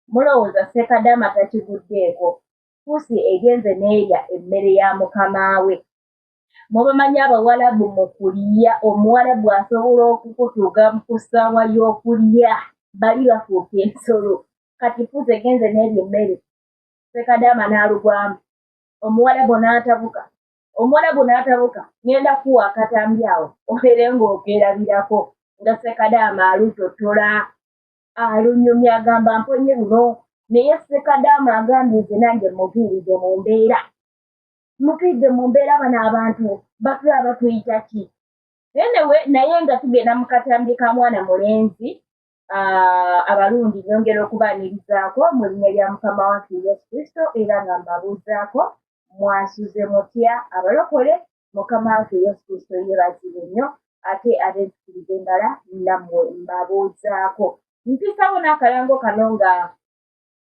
Mulowooza Ssekadaama takiguddeeko? Pusi egenze n'erya emmere ya mukama we. Mubamanyi Abawalabu mu kulya, Omuwalabu asobola okukutuga ku ssaawa y'okulya, bali bafuuka ensolo. Kati pusi egenze n'erya emmere, Ssekadaama n'alugwamu, Omuwalabu n'atabuka. Omuwalabu n'atabuka, ŋŋenda kukuwa akatambi awo obeere ng'okeerabirako nga Ssekadaama alutottola, alunyumya agamba mponye luno. Naye Ssekadaama agambye nze nange muviiridde mu mbeera. Muviiridde mu mbeera bano abantu batulaba batuyita ki? Anyway, naye nga tugenda mu katambi ka mwana mulenzi, abalungi nyongera okubaanirizaako mu linnya lya Mukama waffe Yesu Kristo era nga mbabuuzaako mwasuze mutya abalokole. Mukama waffe Yesu Kristo yeebazibwe nnyo, ate ab'enzikiriza endala nammwe mbabuuzaako. Mpisawo n'akalango kano nga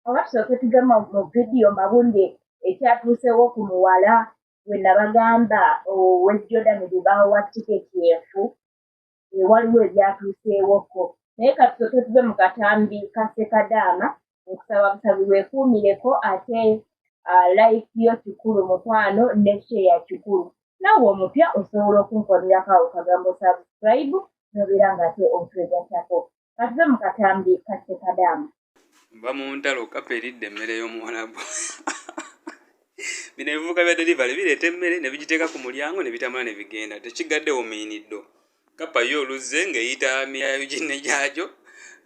oba tusooke tuve mu vidiyo mbabuulire ekyatuusewo ku muwala we nabagamba ow'e Jordan gwe baawa tiketi enfu. Waliwo ebyatuuseewokko, naye katusooke tuve mu katambi ka Ssekadaama. Nkusaba busabi weekuumireko, ate like yo kikulu mukwano, ne share kikulu. Naawe omupya osobola okunkolerako awo kagambo subscribe n'obeera ng'ate otwegattako. Katuve mu katambi ka Ssekadaama. Nva mu ntalo, kapa eridde emmere y'Omuwalabu. Bino ebivubuka bya delivery bireeta emmere ne bigiteeka ku mulyango ne bitambula ne bigenda, tekigaddewo miiniddo. Kapa yo oluzze ng'eyita miyayu ginne gyagyo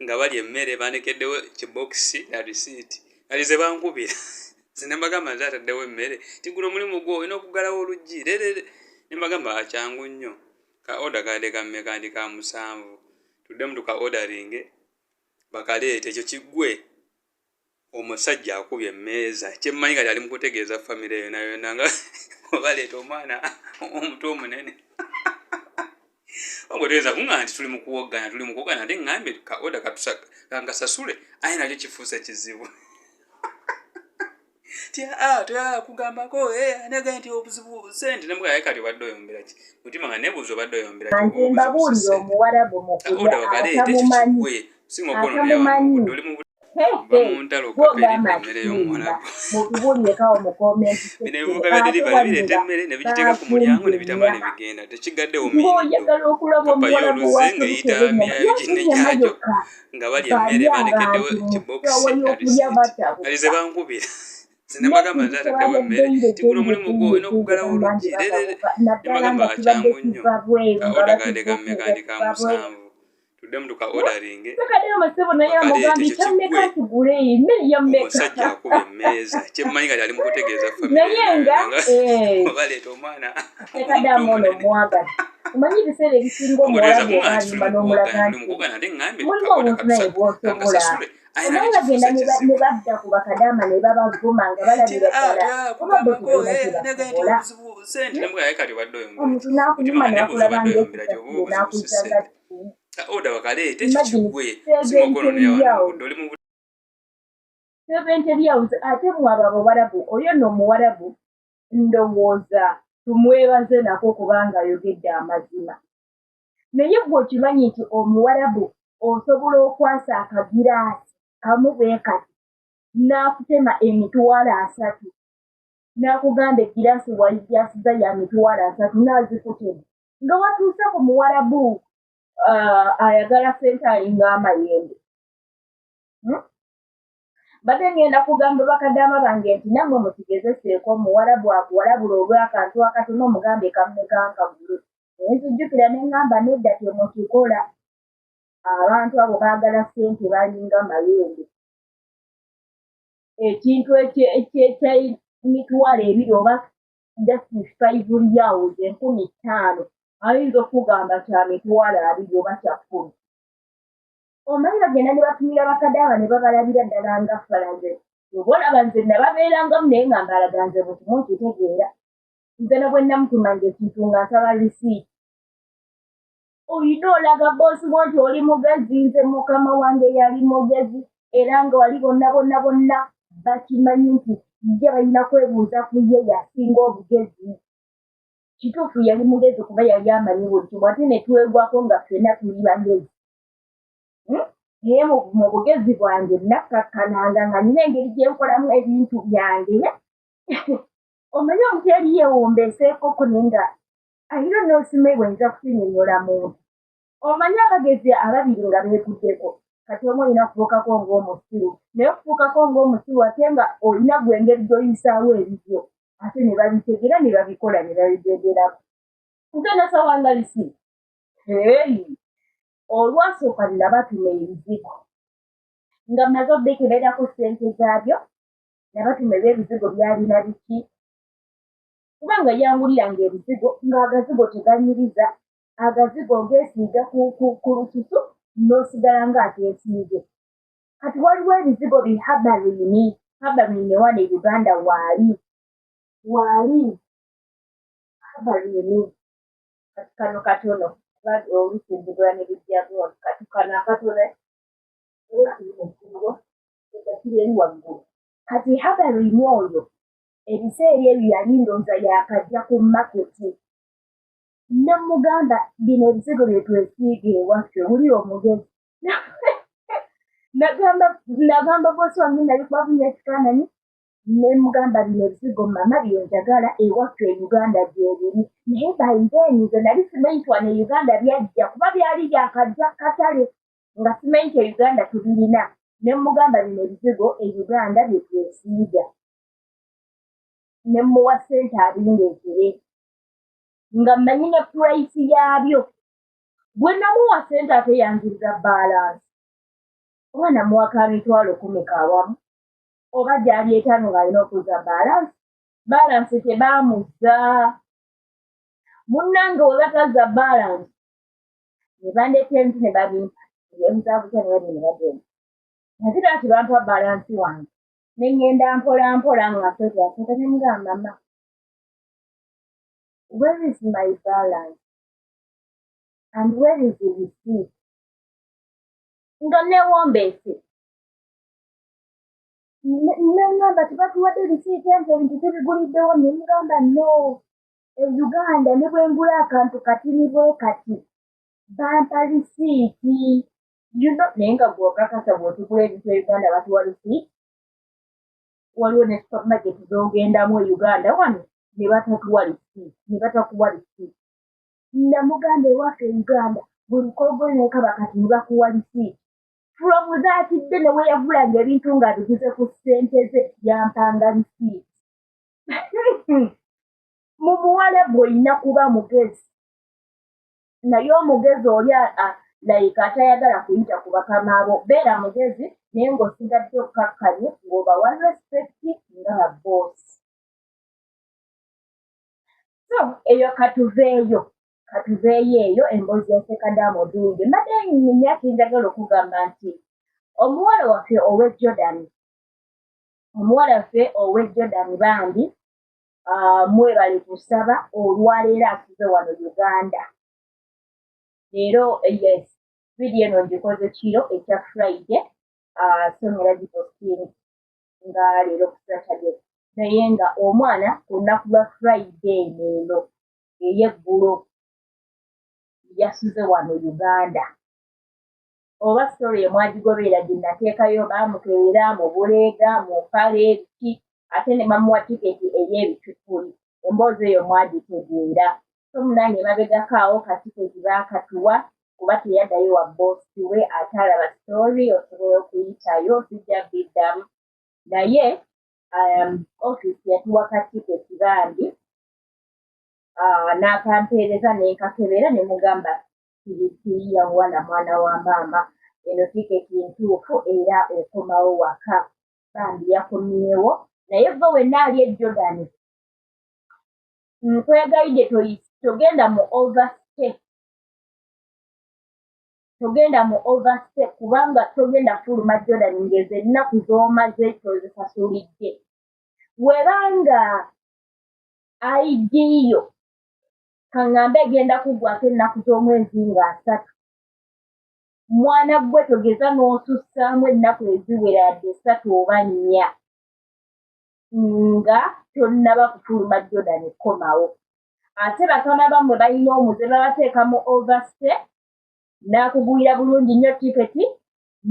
nga balya emmere, bandekeddewo kibokisi na risiiti. Kati ze bankubira nze ne mbagamba nze ataddewo emmere, nti guno omulimu gwo olina okuggalawo oluggi lerere. Ne mbagamba kyangu nnyo, ka order kabadde ka mmeka? Nti ka 7, tuddemu tuka orderinge bakaleete ekyo kiggwe. Omusajja akubye emmeeza, kyemmanyi kati ali mu kutegeeza famire yonna yonna nga baleeta omwana omuto omunene. Obwo toyinza kuŋŋamba nti tuli mu kuwoggana, tuli mu kuwoggana, ate ŋŋambye ka order kankasasule, aye nakyo kifuuse kizibu. Ti aa toyagala kugambako nega nti obuzibu sente ne mugamba kati obadde oyombera ki? Mutima nga nebuuza obadde oyombera ki? Nze mbabuulira, Omuwarabu mu kulya atamumanyi, atamumanyi. Gwogamba kirimba, mutubuulirekawo mu comment. Bino ebivubuka bya delivery bireeta emmere ne bigiteeka ku mulyango ne bitambula ne bigenda, tekigaddewo miiniddo. Ng'oyagala okulaba Kapa yo Omuwarabu oluzze ng'eyita wasubuse miyayu ginne enyama gyagyo yokka, nga balya bali emmere, bandekeddewo abantu mu ssaawa kibokisi na y'okulya risiiti. Kati ze batabuka. bankubira nze ne mbagamba nze N'ekintu ataddewo kyebadde emmere, daily nti guno daily omulimu gwo daily olina daily okuggalawo bannange oluggi lerere. batabuka, Ne naddala mbagamba nga kibadde kyangu nnyo, kiva bweru ka nga order kabadde ka mmeka? bakituukiriza Nti ka kiva bweru. 7, tuddemu tuka orderinge Ssekadaama ssebo naye bakaleete amugambye ekyo kyammeka kiggwe. kigule, emmere ya mmeka? Omusajja akubye emmeeza, kyemmanyi kati ali mu kutegeeza famire Naye yonna nga yonna nga baleeta omwana omuto Ssekadaama ono omunene. mwagala. Omanyi ebiseera ebisinga Obwo toyinza Omuwarabu kuŋŋamba oba nti tuli alimba mu n'omulaga kuwoggana, tuli nti mu kuwoggana, ate ŋŋambye mulimu ka order obuntu naye bw'osobola. kankasasule, aye Omanyi nakyo bagenda kifuuse ne kizibu. badda ku bakadaama ne babavuma nga Ti balabira aa ddala toyagala oba bo kugambako tebalina kye nega nti basobola. obuzibu sente. Ne mugamba kati obadde oyombera Omuntu ki? Mutima n'akunyuma nga nebuuza n'akulaba obadde oyombera ki oba ng'ekisasiro obuzibu si n'akuyita nga ssente. ki. Ka order bakaleete ekyo Imagine kiggwe, singa okwonoonera wano 70 riyals. obudde oli mu 70 riyals, ate mmwe abo Abawarabu, oyo nno Omuwarabu ndowooza tumwebaze nako kubanga ayogedde amazima. Naye ggwe okimanyi nti Omuwarabu osobola okwasa akagiraasi kamu bwe kati n'akutema 300,000, n'akugamba egiraasi walijasiza ya 300,000 n'azikutema nga watuuse ku Muwarabu ayagala ssente alinga amayembe. Mbadde ngenda kugamba bakadaama bange nti nammwe mukigezeseeko, Omuwarabu akuwalabula olw'akantu akatono omugambe kammeka nkagule. Naye nzijjukira ne ŋŋamba nedda, temukikola. Abantu abo baagala ssente balinga mayembe. Ekintu eky'emitwalo 2 oba just 5 riyals, 5,000, ayinza okukugamba kya 20,000 oba kya 10,000. Omanyi bagenda ne batumira bakadaama ne babalabira ddala nga ffala. Nze oba olaba nze nababeerangamu naye nga mbalaga nze buli kimu nkitegeera. Nze ne bwe namutumanga ekintu nga nsaba risiiti. Oyina olaga boss wo nti oli mugezi. Nze mukama wange yali mugezi, era nga wali bonna bonna bonna bakimanyi nti ye balina kwebuuza ku ye, yasinga obugezi. Kituufu yali mugezi kuba yali amanyi buli kimu, ate ne twegwako nga ffenna tuli bagezi. Naye mu bugezi bwange nakkakkananga nga nina engeri gye nkolamu ebintu byange. Omanyi omuntu yali yeewombeeseekoko naye nga ayina n'osimanyi bwe nnyinza kukinnyonnyola muntu. Omanyi abagezi ababiri nga beeguddeko, kati omu olina kufuukako ng'omusiru, naye okufuukako ng'omusiru ate nga olina gwe engeri gy'oyisaawo ebibyo, ate ne babitegeera ne babikola ne babigenderako. Nze nasawanga lisiiti. Hey! Olwasooka nabatuma ebizigo nga mmaze obbeekeberako ssente zaabyo, nabatuma eby'ebizigo byalina biki, kubanga yanguliranga ebizigo ng'agazigo teganyiriza, agazigo ogeesiiga ku lususu n'osigala ng'ateesiize. Kati waliwo ebizigo bi Habarini, Habarini wano e Uganda waali, waali Habarini. Kati kano katono, oluusi nzigula ne bijja, kati kano akatono kiri eri waggulu. Kati Habarini oyo ebiseera ebyo yali ndowooza yaakajja ku market. Ne mmugamba bino ebizigo bye twesiiga ewaffe, wulira omugezi. Nagamba boss wange, nabikubamu ekifaananyi, ne mugamba bino ebizigo mama bye njagala ewaffe e Uganda gyebiri. Naye by then nze nali simanyi nti wano e Uganda byajja, kuba byali byakajja katale nga simanyi nti e Uganda tubirina. Ne mugamba bino ebizigo e Uganda bye twesiiga. Ne mmuwa ssente abindeetere nga mmanyi ne price yaabyo. Bwe namuwa ssente ate yanziriza balance. Oba namuwa ka 100,000 kawamu oba gyali 5 ng'alina okuzza balance. Balance tebaamuzza. Munnange we batazza balance ne bandeeta ebintu ne babimpa, ne beebuzaabuza ne babiri ne bagenda. Nazira nti bampa balance wange. Ne ŋŋenda mpola mpola nga nsooka ne mugamba, mama, where is my balance and where is the receipt? Nga neewombeese. Neŋŋamba tebatuwadde risiiti nti ebintu tubiguliddewo. Ne mugamba no, e Uganda ne bwe ngula akantu katini bwe kati bampa risiiti. Naye nga gw'okakasa bw'otugula ebintu e Uganda batuwa risiiti? Waliwo ne supermarket z'ogendamu e Uganda wano ne batatuwa risiiti, ne batakuwa risiiti. Namugamba ewaffe e Uganda buli k'ogula ne kaba kati ne bakuwa risiiti. From that day ne we yagulanga ebintu ng'abiguze ku ssente ze yampanga risiiti. Mu Buwalabu olina kuba mugezi, naye omugezi oli like atayagala kuyita ku bakama bo. Beera mugezi naye ng'osigadde okkakkanye ng'obawa respect nga babboosi. So eyo katuveeyo eyo emboozi ya Ssekadamu Odungi. Mbadde nina kye njagala okugamba nti omuwala waffe ow'e Jordan, omuwala waffe ow'e Jordan bambi, mwebale kusaba, olwaleero asuze wano Uganda. Leero, yes, vidiyo eno ngikoze kiro ekya Friday, so ngenda giposting nga leero ku Saturday, naye nga omwana ku lunaku lwa Friday eno ey'eggulo yasuze wano Uganda. Oba story emwagigoberera gye nateekayo, baamukebera mu buleega, mu mpale, biki, ate ne bamuwa tiketi ey'ebicupuli. Emboozi eyo mwagitegeera. So munnange emabegako awo ka tiketi baakatuwa kuba teyaddayo wa bboosi we. Ate alaba story osobola okuyitayo, sijja biddamu, naye office yatuwa ka tiketi bambi, n'akampeereza ne nkakebera ne mugamba tiriya wala mwana wa maama, eno tiketi ntuufu era okomawo waka. Bambi yakomyewo. Naye gwe wenna ali e Jordan, nkwegayidde togenda mu overstay, togenda mu overstay, kubanga togenda fuluma Jordan ng'ezo ennaku z'omaze tozisasulidde. Webanga ID yo kaŋŋambe egenda kuggwako ennaku z'omwezi nga 30, mwana gwe togeza n'osussaamu ennaku eziwera yadde 3 oba 4 nga tonnaba kufuluma Jordan komawo. Ate bakama bammwe balina omuze, babateeka mu overstay n'akugulira bulungi nnyo tiketi.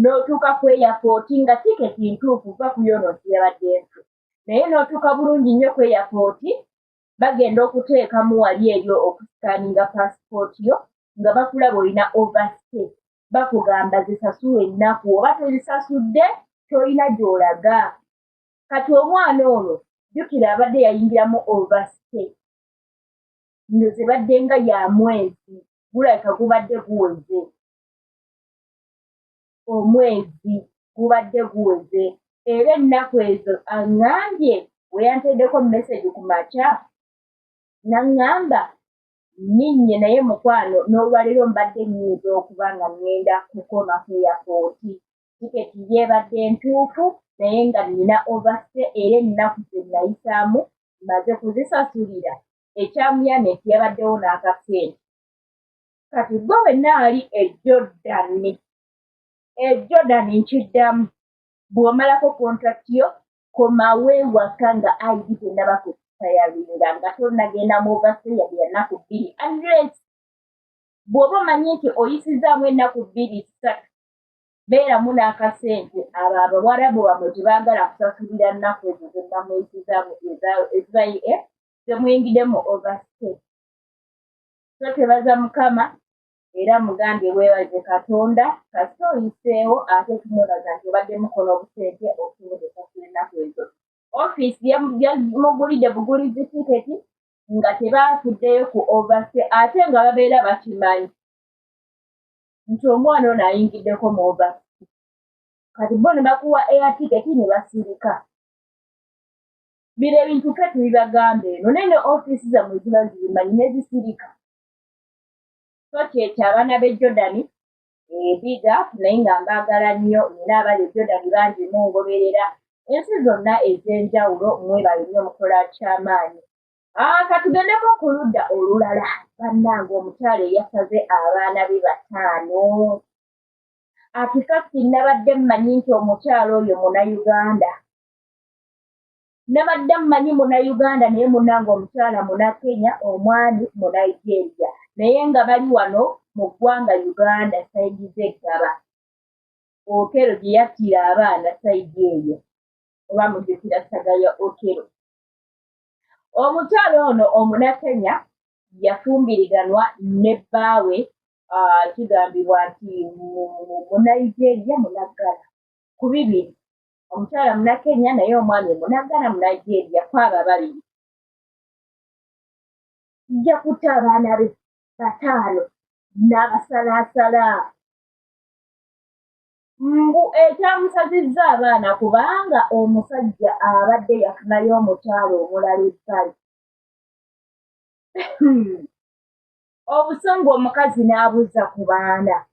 N'otuuka ku airport nga tiketi ntuufu, va ku yono nti yabadde nfu, naye n'otuuka bulungi nnyo ku airport, bagenda okuteekamu wali eryo okuscanninga passport yo nga bakulaba olina overstay, bakugamba zisasula ennaku, oba tozisasudde tolina gy'olaga. Kati omwana ono jjukira abadde yayingiramu overstay, nno zebadde nga ya mwezi, gulabika gubadde guweze omwezi, gubadde guweze. Era ennaku ezo aŋŋambye we yanteddeko message ku makya n'aŋŋamba nninnye, naye mukwano n'olwaleero mbadde nnyinza okuba nga ŋŋenda kukoma ku airport, tiketi yeebadde ntuufu naye nga nnina overstay, era ennaku ze nayisaamu mmaze kuzisasulira. Ekyamuyambye nti yabaddewo n'akasente. Kati gwe wenna ali e Jordan, e Jordan nkiddamu, bw'omalako contract yo komawo ewaka nga ID tennaba kuexpiringa, nga tonnagenda mu overstay yadde ya nnaku 2, unless bw'oba omanyi nti oyisizaamu ennaku 2 3, beeramu n'akasente. Abo abawarabu bamwe tebaagala kusasulira nnaku ezo ze bamuyisizaamu eziba zemuyingidde mu overstay. So tebaza Mukama era mugambye weebaze Katonda kasita oyiseewo, ate tumwebaza nti obadde mukola obusente okusobodde okusasula ennaku ezo. Ofiisi yamugulidde bugulizi tiketi nga tebaafuddeyo ku overstay, ate nga babeera bakimanyi nti omwana ono ayingiddeko mu overstay. Kati bo ne bakuwa air ticket ne basirika. Bino ebintu ffe tubibagamba eno, naye ne ofiisi zammwe ziba zibimanyi ne zisirika. So kyekyo abaana b'e Jordan, big up, naye nga mbaagala nnyo. Nina abali e Jordan bangi mungoberera ensi zonna ez'enjawulo, mwebale nnyo, mukola kyamaanyi. Katugendeko ku ludda olulala. Bannange, omukyala eyasaze abaana be 5. At first nabadde mmanyi nti omukyala oyo Munnayuganda, nabadde mmanyi Munnayuganda, naye munnange omukyala Munnakenya, omwami Munigeria, naye nga bali wano mu ggwanga Uganda, side z'eggaba Okello gye yattira abaana, side eyo oba mujjukira saga ya Okello. Omukyala ono Omunakenya yafumbiriganwa ne bbaawe, kigambibwa nti Munigeria, Munaggana, ku bibiri, omukyala Munakenya naye omwami Munaggana, Munigeria. Kwabo ababiri yakutte abaana be 5 n'abasalaasala. Mbu ekyamusazizza abaana kubanga omusajja abadde yafunayo omukyala omulala ebbali. Obusungu omukazi n'abuza ku baana.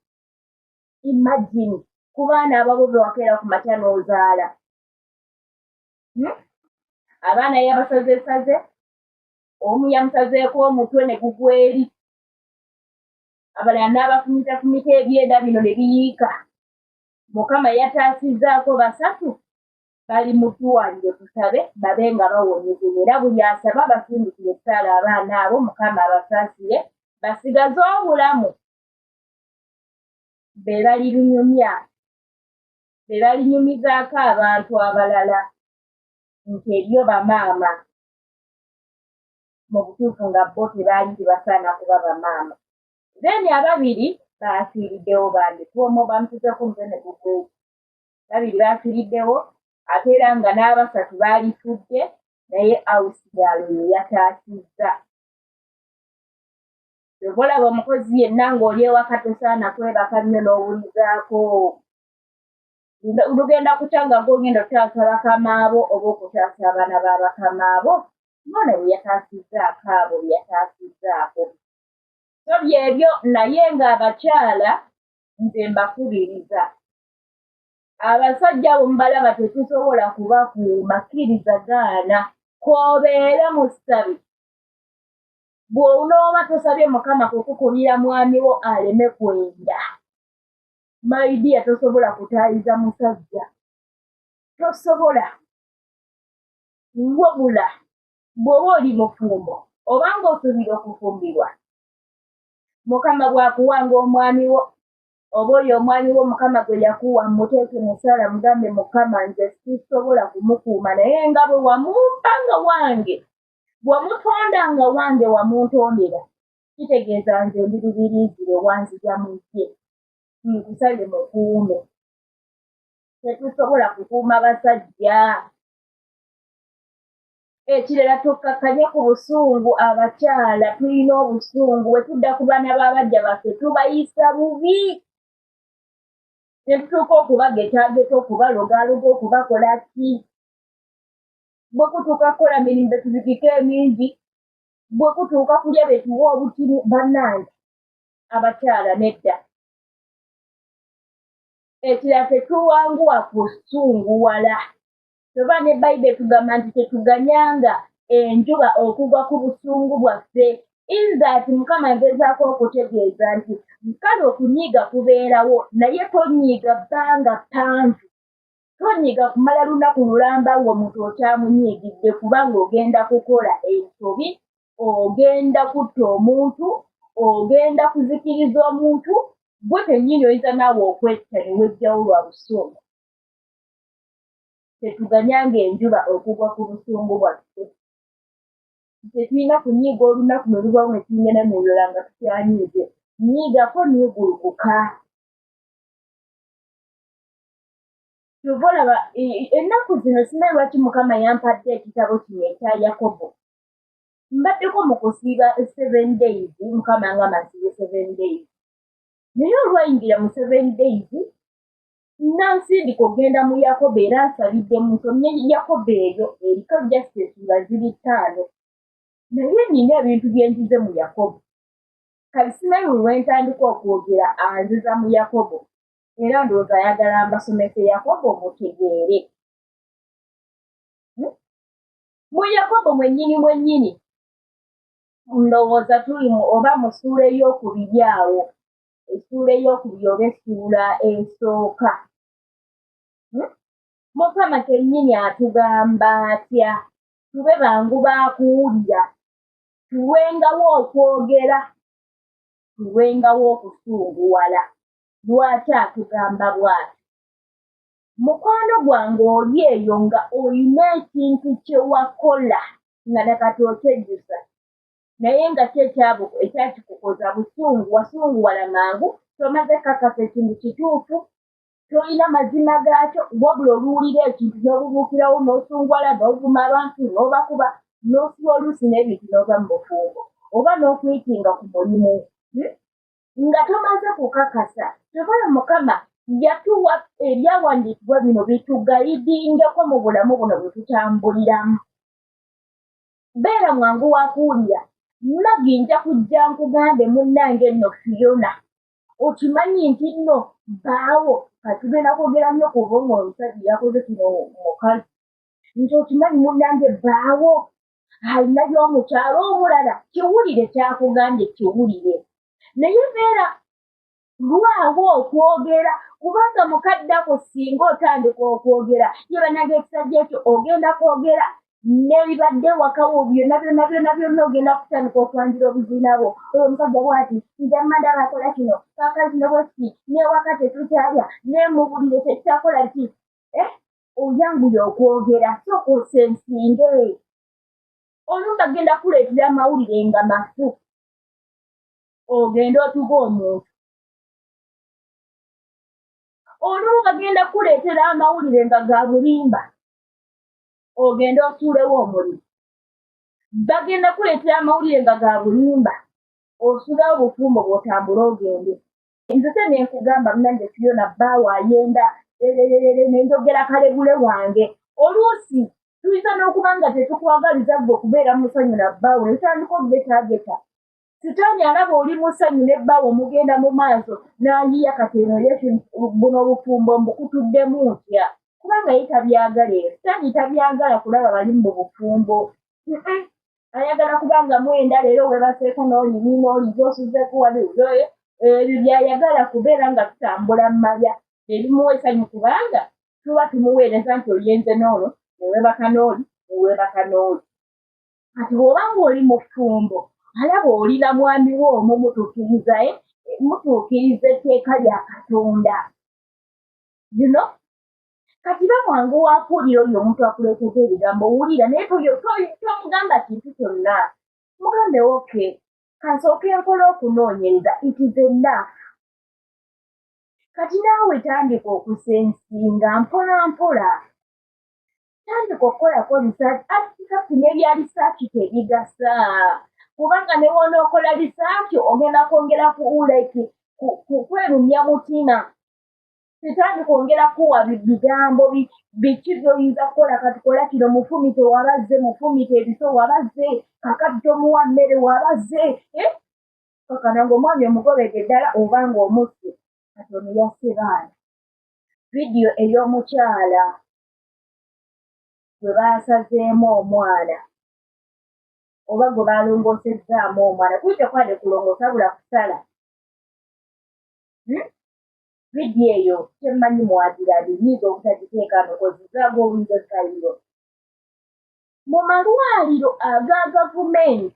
Imagine, ku baana ababo be wakeera ku makya n'ozaala. Abaana yabasazesaze, omu yamusazeeko omutwe ne gugwa eri, abalala n'abafumitafumita ebyenda bino ne biyiika. Mukama yataasizzaako basatu, bali mu ddwaliro, tusabe babe nga bawonyezebwa, era buli asaba basindikire essaala abaana abo, Mukama abasaasire basigaze obulamu, be balirunyumya, be balinyumizaako abantu abalala nti eriyo bamaama mu butuufu nga bo tebaali tebasaana kuba bamaama. Then ababiri baafiiriddewo bambi, kuba bamutuzeeko omutwe ne gugwa eri. Babiri baafiiriddewo, ate era nga n'abasatu baalifudde, naye awusigaalo ye yataasizza. Kyova olaba omukozi yenna ng'oli ewaka tosaana kwebaka nnyo n'owulizaako. Lugenda kutya nga gw'ogenda okutaasa bakamaabo oba okutaasa abaana ba bakamaabo, ng'ono bwe yataasizzaako abo bye yataasizzaako. So byebyo, naye ng'abakyala nze mbakubiriza, abasajja abo mubalaba tetusobola kubakuuma, kkiriza gaana k'obeere musabi. Bw'onooba tosabye Mukama kukukumira mwami wo aleme kwenda, my dear, tosobola kutaayiza musajja, tosobola. Wabula bw'oba oli mufumbo oba ng'osuubira okufumbirwa, Mukama bw'akuwanga omwami wo Oba oyo omwami wo Mukama gwe yakuwa, muteeke mu ssaala, mugambe, Mukama, nze sisobola kumukuuma, naye nga bwe wamumpa nga wange, wamutonda nga wange, wamuntondera, kitegeeza nze ndi lubiriizi lwe wanzija mu ye, nkusabye mukuume. Tetusobola kukuuma basajja. Ekirala, tukkakkanye ku busungu. Abakyala tulina obusungu. Bwe tudda ku baana b'abajja baffe, tubayisa bubi ne tutuuka okubagetaageta, okubalogaaloga, okubakola ki. Bwe kutuuka kukola mirimu, betubikika emingi. Bwe kutuuka kulya, betuwa obutini. Bannange abakyala, nedda. Ekirala, tetuwanguwa kusunguwala. Toba ne Bayibuli etugamba nti tetuganyanga enjuba okugwa ku busungu bwaffe. In that, Mukama agezaako okutegeeza nti kale okunyiiga kubeerawo, naye tonyiiga bbanga ppanvu, tonyiiga kumala lunaku lulamba ng'omuntu okyamunyiigidde, kubanga ogenda kukola ensobi, ogenda kutta omuntu, ogenda kuzikiriza omuntu, gwe kennyini oyinza naawe okwetta ne wejjawo lwa busungu. Tetuganyanga enjuba okugwa ku busungu bwaffe. Tetulina kunyiiga olunaku ne lubawo ne tuyingira ne mu lulala nga tukyanyiize. Nyiigako, nyiigulukuka. Kyova olaba ennaku zino simanyi lwaki Mukama yampadde ekitabo kino ekya Yakobo. Mbaddeko mu kusiiba 7 days. Mukama ngamba nsiibe 7 days, naye olwayingira mu 7 days nansindika okugenda mu Yakobo, era nsabidde musomye Yakobo. Eyo eriko just essuula ziri ttaano, naye nina ebintu bye njize mu Yakobo. Kati simanyi buli lwe ntandika okwogera anziza mu Yakobo, era ndowooza ayagala mbasomese Yakobo mutegeere. Mu Yakobo mwennyini mwennyini, ndowooza tuli mu oba mu ssuula ey'okubiri awo, essuula ey'okubiri oba essuula esooka. Mukama kennyini atugamba atya? Tube bangu baakuwulira, tulwengawo okwogera, tulwengawo okusunguwala. Lwaki atugamba bw'atyo? Mukwano gwange oli eyo nga olina ekintu kye wakola nga nakati okyejjusa, naye nga ki ekyakikukoza? Busungu. Wasunguwala mangu, tomaze kakasa ekintu kituufu, tolina mazima gaakyo, wabula oluwulira ekintu n'obubuukirawo n'osunguwala, n'ovuma abantu, n'obakuba, n'osiba oluusi n'ebintu, n'ova mu bufumbo oba n'okwetinga ku mulimu nga tomaze kukakasa. Tobala Mukama yatuwa ebyawandiikibwa bino bituguidingeko mu bulamu buno bwe tutambuliramu. Beera mwangu wa kuwulira. Magi, nja kujja nkugambe, munnange nno Fiona, okimanyi nti nno bbaawo, katugenda kwogera nnyo ku bwongo, omusajja yakoze kino mukazi, nti okimanyi munnange bbaawo alinayo omukyalo omulala. Kiwulire kyakugambye, kiwulire, naye beera lwawo okwogera, kubanga mukadde ako singa otandika okwogera, ye bannange ekisajja ekyo, ogenda kwogera n'ebibadde ewakawo byonna byonna byonna byonna, ogenda kutandika okwanjula obuziina bwo. Oyo omusajja bw'ati, nze mmandaba akola kino, kaakali kino bwekiti, n'ewaka tetukyalya, nemubulire tekyakola ki. Eh, oyanguye okwogera, sooka osensinge. Olumu bagenda kuleetera amawulire nga mafu, ogende otuga omuntu. Olumu bagenda kuleetera amawulire nga ga bulimba, ogende osuulewo omulimu. Bagenda kuleetera amawulire nga ga bulimba, osuulewo obufumbo bw'otambule ogende. Nze se nenkugamba, munange Fiona, bbaawo ayenda ererere, nenjogera kalebule wange. Oluusi tuyinza n'okuba nga tetukwagaliza ggwe kubeera musanyu na bbaawo, ne tutandika okugetaageta. Sitaani alaba oli musanyu ne bbaawo, mugenda mu maaso, n'ayiya kati eno ye buno obufumbo mbukutuddemu ntya, kubanga ye tabyagala. Eyo sitaani tabyagala kulaba bali mu bufumbo. Ayagala kubanga mwenda leero webaseeko n'olimi n'oliza osuzeeko wali, ebyo byayagala kubeera nga tutambula mu malya ebimuwa essanyu, kubanga tuba tumuweereza nti oyenze n'olwo neweebaka n'oli, neweebaka n'oli. Kati bw'oba ng'oli mufumbo, alaba oli na mwami wo omumutuukirizaye. Mutuukiriza etteeka lya Katonda. You know? Kati bamwangu wakuwulira oyo omuntu akuleetedde ebigambo, owulira naye tomugamba kintu kyonna. Mugambe, "Okay, kansooke nkola okunoonyereza." It is enough. Kati naawe tandika okusensinga mpola mpola, tandika okukolako research. Ati kati n'ebya research tebigasa, kubanga ne wonookola research ogenda kwongera ku like kwerumya mutima. Sitaani kwongera kuwa bigambo biki by'oyinza kukola. Kati kola kino, mufumite wabazze, mufumite ebiso wabazze, kakati tomuwa mmere wabazze, eh? Kakana ng'omwami omugobedde ddala oba ng'omusse. Kati ono yasse baana. Vidiyo ey'omukyala gwe baasazeemu omwana oba gwe baalongoosezzaamu omwana, kuli tekwade kulongoosa bula kusala, Vidiyo eyo kyemmanyi mwagirabye, nyinza obutagiteeka nokozizaago obuyinza zitayiro. Mu malwaliro aga gavumenti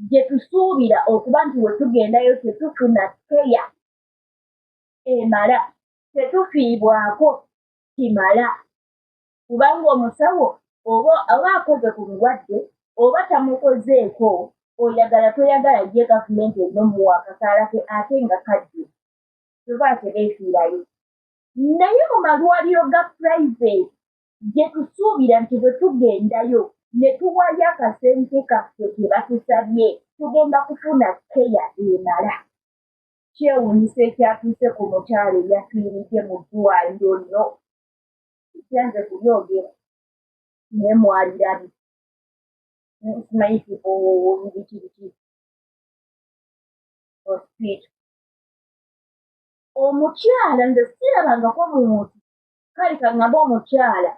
gye tusuubira okuba nti we tugendayo tetufuna keya emala, tetufiibwako kimala, kubanga omusawo oba akoze ku mulwadde oba tamukozeeko, oyagala toyagala, ye gavumenti erina omuwa akasaala ke ate nga kajjudde, toba tebeefiirayo. Naye mu malwaliro ga private gye tusuubira nti bwe tugendayo ne tuwaayo akasente kaffe ke batusabye, tugenda kufuna keya emala. Kyewuunyisa ekyatuuse ku mukyala eyafiiridde mu ddwaliro lino. Sitya nze kubyogera, naye mwalirabye. Simanyi kifo biki biki hospital. Omukyala nze sirabangako muntu, kale kaŋŋambe omukyala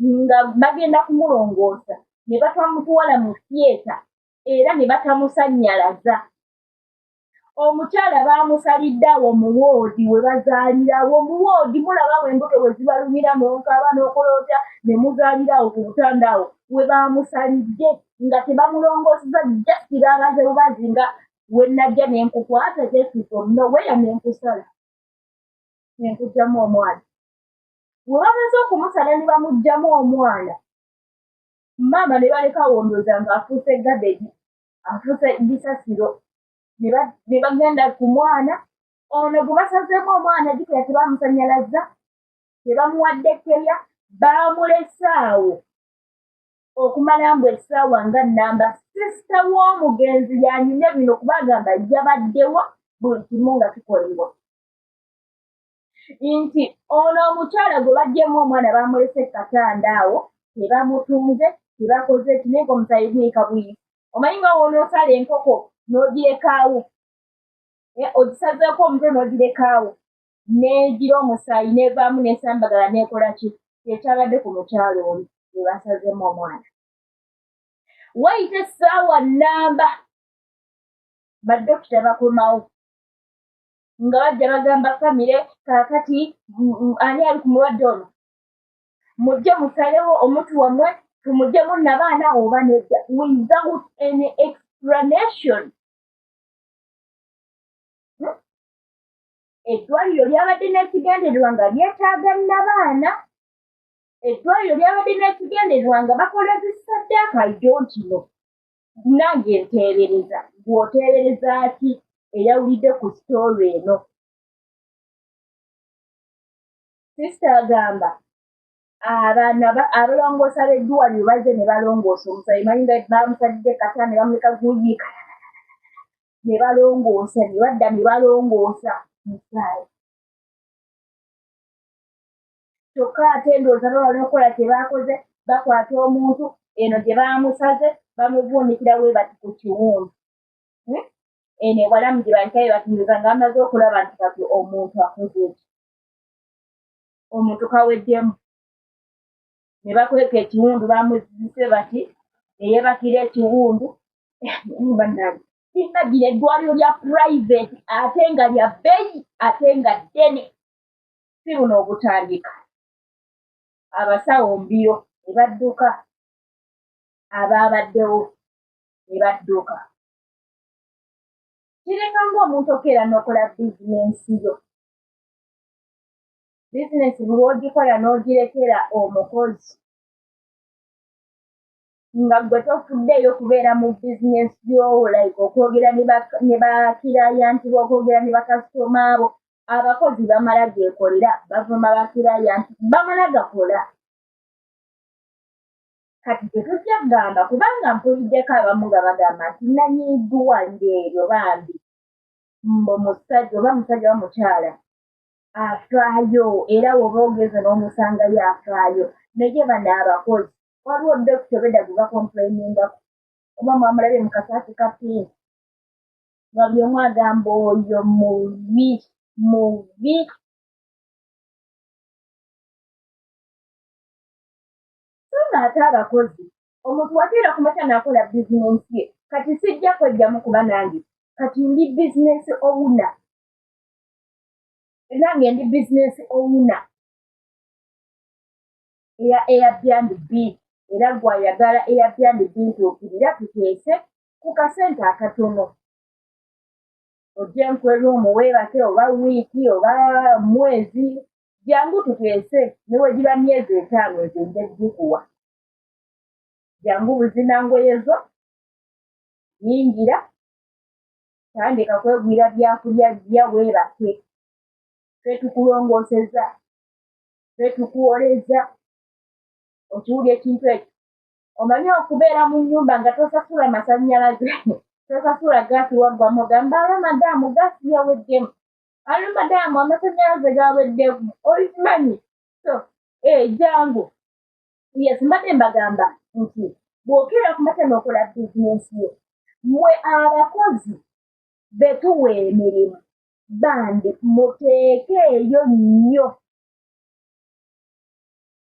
nga bagenda kumulongoosa ne batamutwala mu theatre era ne batamusannyalaza. Omukyala baamusalidde awo mu woodi we bazaalirawo. Mu woodi mulabawo embuto bwe zibalumira, munkaaba n'okuloota ne muzaalira awo ku butanda. Awo we baamusalidde nga tebamulongooseza, just baabaze bubazi nga we najja ne nkukwata just from nowhere ne nkusala ne nkuggyamu omwana. We bamaze okumusala ne bamuggyamu omwana, maama ne balekawo ndowooza ng'afuuse garbage, afuuse bisasiro. Ne bagenda ku mwana ono gwe basazeemu omwana. Jjukira tebamusannyalaza, tebamuwadde keya, baamulese awo okumala mbu essaawa nga nnamba. Sisita w'omugenzi yanyumya bino, kuba agamba yabaddewo buli kimu nga kikolebwa, nti ono omukyala gwe baggyemu omwana bamulese katanda awo, tebamutunze, tebakoze ki, naye ng'omusaayi guyika buyisi. Omanyi nga w'onoosala enkoko n'ogirekaawo, ogisazeeko omutwe n'ogirekaawo n'egira omusaayi n'evaamu n'esambagala n'ekola ki, ekyabadde ku mukyala oli gwe basazeemu omwana. Wayita essaawa nnamba, badokita bakomawo nga bajja bagamba famire, "Kaakati ani ali ku mulwadde ono? Mujje musalewo omuntu wammwe tumuggyemu nabaana oba nedda," without any explanation. Eddwaliro lyabadde n'ekigendererwa nga lyetaaga nabaana, eddwaliro lyabadde n'ekigendererwa nga bakola zisaddaaka. I don't know, nange nteebereza. Gw'oteebereza ki eyawulidde ku story eno? Sisita agamba abaana abalongoosa b'eddwaliro bazze ne balongoosa omusaayi, manyi nga bamusalidde kata ne bamuleka guyiika, ne balongoosa, ne badda ne balongoosa musaayi. Kyokka ate ndowooza baba n'okukola kye baakoze, bakwata omuntu eno gye baamusaze bamuvuunikira bwe bati ku kiwundu, Eno ewalamu gye balekayo batunduza nga bamaze okulaba nti kati omuntu akoze eki, omuntu kaweddemu, ne bakweka ekiwundu bamuzise bati eyeebakira ekiwundu. Bannange, imagine eddwaliro lya private ate nga lya bbeeyi ate nga ddene, si buno obutandika. Abasawo mbiro ne badduka, abaabaddewo ne badduka. Kiringa ng'omuntu okeera n'okola bizinensi yo. Bizinensi buli lw'ogikola n'ogirekera omukozi nga ggwe tofuddeeyo kubeera mu bizinensi yo, like okwogera ne bakirayanti bo, okwogera ne bakasitoma bo, abakozi bamala geekolera, bavuma bakirayanti, bamala gakola. Kati tetujja kugamba kubanga mpuliddeko abamu nga bagamba nti nnannyini ddwaliro eryo bambi mbu musajja oba musajja oba mukyala afaayo, era bw'oba ogenze n'omusangayo afaayo. Naye bano abakozi, waliwo dokita obwedda gwe bakompulayiningako, oba mwamulabye mu kasaati ka pinki, nga buli omu agamba oyo mubi, mubi. So ng'ate abakozi, omuntu wakeera ku makya n'akola bizinensi ye. Kati sijja kwejjamu kuba nange kati ndi bizinensi owner. Nange ndi bizinensi owner eya Airbnb, era gwe ayagala Airbnb ntuukirira tuteese ku kasente akatono. Ojje nkuwe roomu weebake oba wiiki oba mwezi, jangu tuteese ne bwe giba myezi 5 nze nja gikuwa. Jangu buzina ngoye zo, yingira, tandika kwegwira byakulya jja weebake. Ffe tukulongooseza, ffe tukwoleza. Okiwulira ekintu ekyo? Omanyi okubeera mu nnyumba nga tosasula masannyalaze, tosasula gaasi, waggwamu ogamba alo madaamu gaasi yaweddemu, alo madaamu amasannyalaze gaweddemu, okimanyi? So, jangu. Yes, mbadde mbagamba nti bw'okeera ku makya n'okola bizinensi yo, mmwe abakozi be tuwa emirimu bambi muteekeeyo nnyo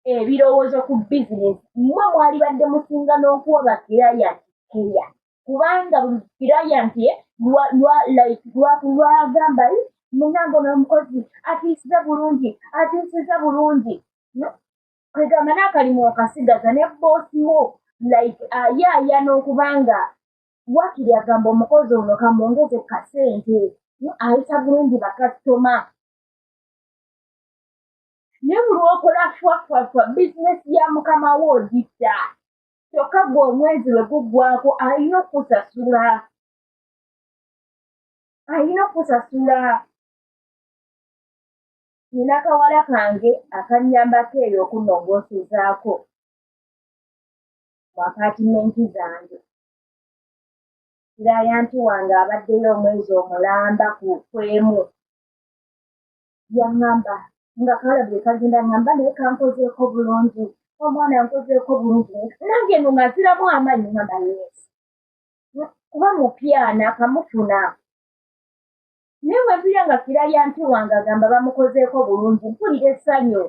ebirowoozo ku bizinensi. Mmwe mwalibadde musinga n'okuwa bakirayanti keya, kubanga buli kirayanti lwagamba munnange ono omukozi atuusiza bulungi, atuusiza bulungi. Kwegamba n'akalimu okasigaza ne bboosi wo like ayaaya n'okubanga wakiri agamba omukozi ono kamwongeze kasente, ayisa bulungi bakasitoma. Naye buli lw'okola fwafwafwa bizinesi ya mukama wo ogitta, kyokka ggwe omwezi lwe guggwaako alina okukusasula, alina okukusasula. Nina kawala kange akannyambako eyo okunnongoosezaako mu apaatimenti zange. Kirayanti wange abaddeyo omwezi omulamba ku kwemu yaŋŋamba nga kawala bwe kagenda ŋŋamba naye kankozeeko bulungi, omwana ankozeeko bulungi. Nange eno nga nziramu amaanyi ŋŋamba yes, kuba mupya naakamufuna. Naye bwe mpulira nga kirayanti wange agamba bamukozeeko bulungi, mpulira essanyu.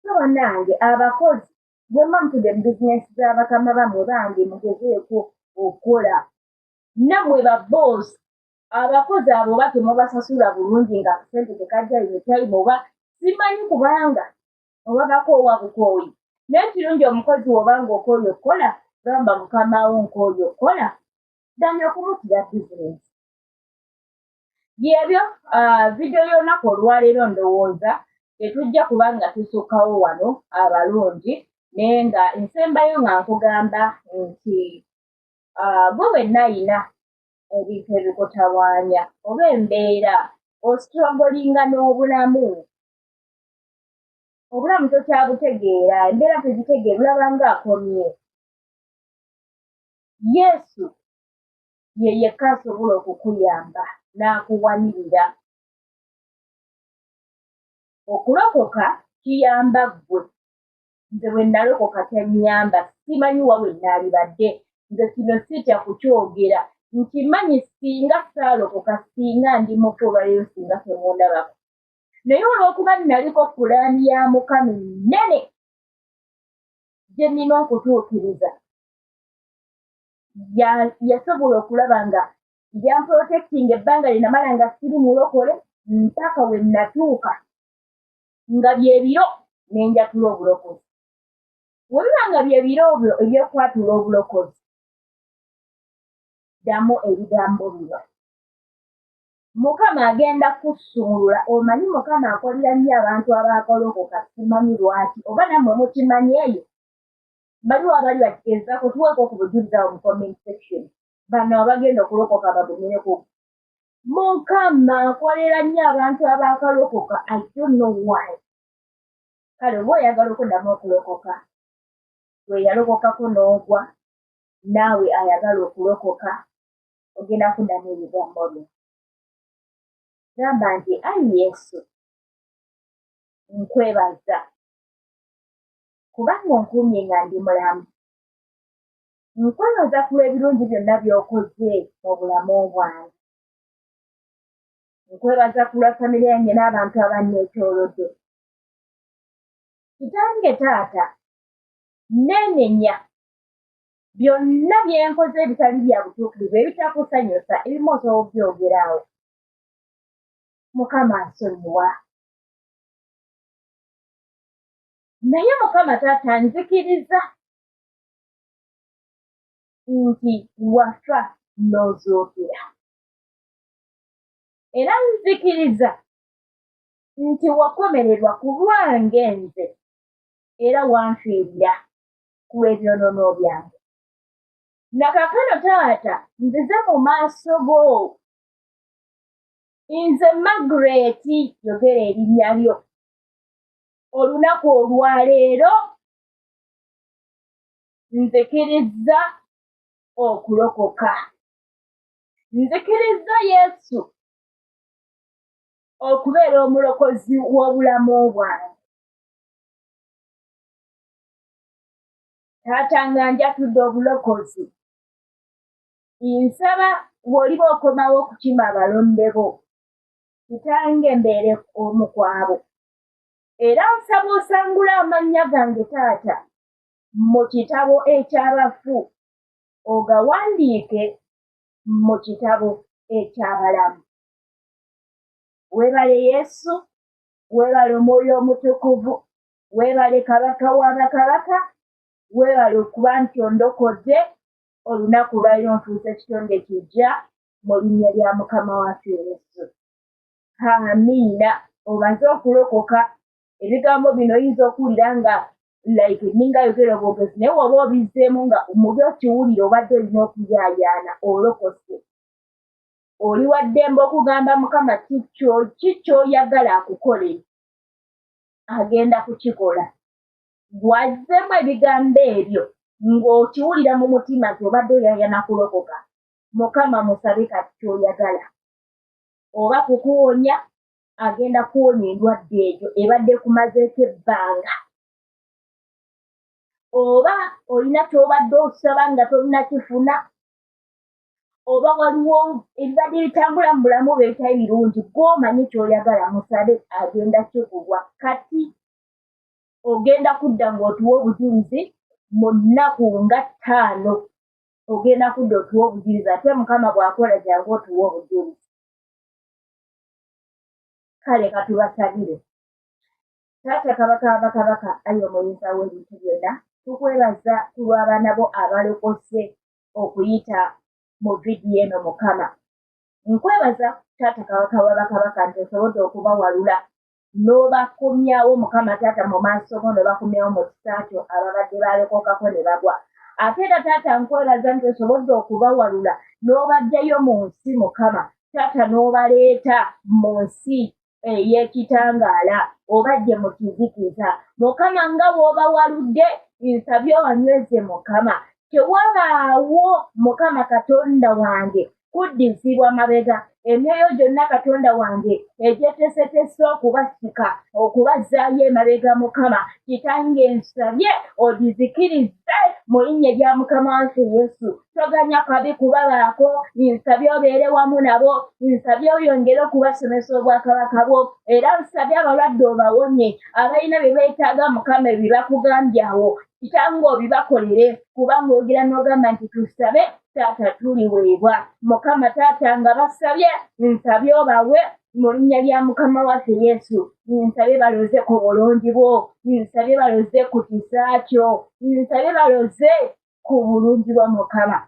So bannange abakozi bwe muba mutudde mu bizinensi z'abakama bammwe bange mugezeeko okukola. Nammwe ba bboosi abakozi abo oba temubasasula bulungi nga akasente tekajja in time oba simanyi kubanga oba bakoowa bukooyi. Naye kirungi omukozi bw'oba ng'okooye okukola, gamba mukama wo nkooye okukola, than okumuttira bizinensi. Byebyo vidiyo y'olunaku olwaleero ndowooza tetujja kuba nga tusukkawo wano abalungi, naye nga nsembayo nga nkugamba nti gwe wenna ayina ebintu ebikutawaanya oba embeera ostrogolinga n'obulamu, obulamu tokyabutegeera, embeera togitegeera, olaba ng'akomye. Yesu ye yekka asobola okukuyamba n'akuwanirira. Okulokoka kiyamba ggwe. Nze bwe nalokoka kyannyamba, simanyi wa we naalibadde. Nze kino sitya kukyogera, nkimanyi singa saalokoka singa ndi mufu olwaleero singa temundabako. Naye olw'okuba naliko pulaani ya Mukama ennene gye nnina okutuukiriza, yasobola okulaba nga yamprotectinga ebbanga lye namala nga siri mulokole mpaka we natuuka nga bye biro ne njatula obulokozi. Bwe biba nga bye biro ebyo eby'okwatula obulokozi, Ddamu ebigambo bino. Mukama agenda kusumulula. Omanyi Mukama akolera nnyo abantu abaakalokoka, simanyi lwaki, oba nammwe mukimanyi eyo. Baliwo abali bakigezaako, tuweeko ku bujulizi awo mu comment section. Bano abagenda okulokoka bagumireko. Mukama akolera nnyo abantu abaakalokoka, I don't know why. Kale oba oyagala okuddamu okulokoka, gwe yalokokako n'ogwa, naawe ayagala okulokoka, ogenda kuddamu ebigambo byo. Gamba nti, Ayi Yesu, nkwebaza kubanga onkuumye nga ndi mulamu. Nkwebaza ku lw'ebirungi byonna by'okoze mu bulamu bwange. Nkwebaza ku lwa famire yange n'abantu abanneetoolodde. Kitange taata, nneenenya byonna bye nkoze ebitali bya butuukirivu, ebitakusanyusa, ebimu osobola okubyogera awo. Mukama nsonyiwa. Naye Mukama taata nzikiriza nti wafa n'ozuukira. Era nzikiriza nti wakomererwa ku lwange nze era wanfiirira ku lw'ebyonoono byange. Na kaakano taata nzize mu maaso go. Nze Margaret, yogera erinnya lyo. Olunaku olwaleero nzikirizza okulokoka. Nzikirizza Yesu okubeera omulokozi w'obulamu bwange. Taata nga njatudde obulokozi, nsaba bw'oliba okomawo okukima abalonde bo, kitange mbeere omu ku abo. Era nsaba osangule amannya gange taata mu kitabo eky'abafu, ogawandiike mu kitabo eky'abalamu. Weebale Yesu, weebale Omwoyo Omutukuvu, weebale Kabaka wa bakabaka, weebale okuba nti ondokodde olunaku olwaliro nfuuse kitonde kijja mu linnya lya Mukama waffe Yesu. Amiina. Omaze okulokoka. Ebigambo bino oyinza okuwulira nga like ninga ayogera obwogezi, naye woba obizzeemu nga muli okiwulira obadde olina okuyaayaana, olokose. Oli wa ddembe okugamba Mukama ki ky'oyagala akukole, agenda kukikola. Gw'azzeemu ebigambo ebyo ng'okiwulira mu mutima nti obadde oyayana kulokoka, Mukama musabe kati ky'oyagala. Oba kukuwonya, agenda kuwonya endwadde eyo ebadde ekumazeeko ebbanga. Oba olina ky'obadde osaba nga tonnakifuna, oba waliwo ebibadde bitambula mu bulamu bwo ebitali birungi, gw'omanyi ky'oyagala musabe agenda kikuwa. Kati ogenda kudda ng'otuwa obujulizi mu nnaku nga ttaano, ogenda kudda otuwa obujulizi, ate Mukama bw'akola jangu otuwe obujulizi. Kale katubasabire. Taata Kabaka wa bakabaka, ayi omuyinza w'ebintu byonna, tukwebaza ku lw'abaana bo abalokose okuyita mu vidiyo eno Mukama. Nkwebaza Taata Kabaka wa bakabaka nti osobodde okubawalula n'obakomyawo Mukama Taata mu maaso go, n'obakomyawo mu kisa kyo ababadde balokokako ne bagwa. Ate era Taata nkwebaza nti osobodde okubawalula n'obaggyayo mu nsi Mukama Taata, n'obaleeta mu nsi ey'ekitangaala, obaggye mu kizikiza. Mukama nga bw'obawaludde, nsabye obanyweze Mukama. Tewabaawo Mukama Katonda wange kuddizibwa mabega. Emyoyo gyonna Katonda wange egyeteeseteese okubasika, okubazzaayo emabega Mukama Kitange nsabye ogizikirize mu linnya erya Mukama waffe Yesu. Toganya kabi kubabaako, nsabye obeere wamu nabo, nsabye oyongere okubasomesa obwakabaka bwo, era nsabye abalwadde obawonye, abalina bye beetaaga Mukama ebyo bakugambye awo Kitange obibakolere, kubanga ogira n'ogamba nti tusabe taata tuliweebwa. Mukama taata nga basabye, nsabye obawe mu linnya lya Mukama waffe Yesu. Nsabye baloze ku bulungi bwo, nsabye baloze ku kisa kyo, nsabye baloze ku bulungi bwa Mukama.